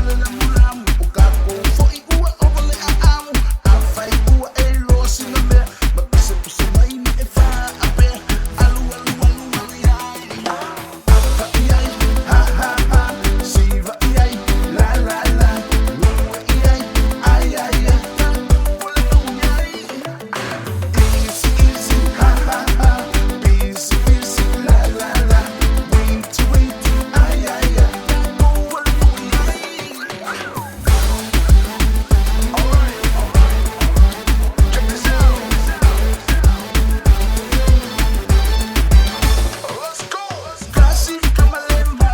le lamulamu o kākou foi ua ova le aamu. Afai ua e iloa sina mea, ma pisapisa mai ma e faaapea. Alu alu alu alu iai, apa iai, ha ha ha, siva iai, la la la, lua iai, ai ai ai, tatou o le iai. Easy easy ha ha ha, busy busy la la la, wait wait, ai ai ai, tatou o le iai. Alright, check this out. Let's go. Kasi ka malema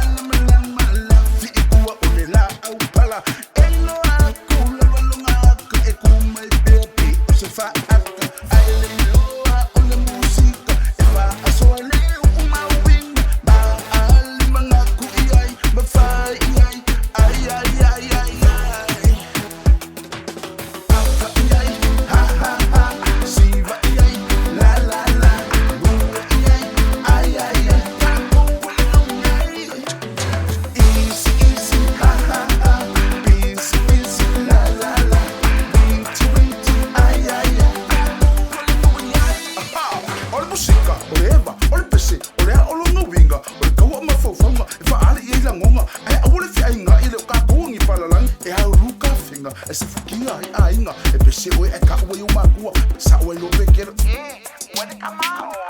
la fi ikua o le la au pala. E loa ku la walonga ka e ku mai pea pi o se faata. Ai le loa o le musika e fa asoa le umauinga. Ma ali manga ku iai, ma fai iai, ai ai ai ai ai. Apa iai, ha ha ha, siva iai, la la la, lua iai, ai ai ai, tatou o le iai. Easy easy ha ha ha, busy busy la la la, wait wait, ai ai ai, tatou o le iai. Aha, o le musika, o le eva, o le pese, o le a o lona uiga, o le kaua o mafaufauga e faaali i ai lagoga, ae aua le feaiga i le o kākou agi palalagi e aulu kafega e sefukia ai aiga e pese oe ae kaua i ou makua sa'o ai loa pekelo ua le kamao.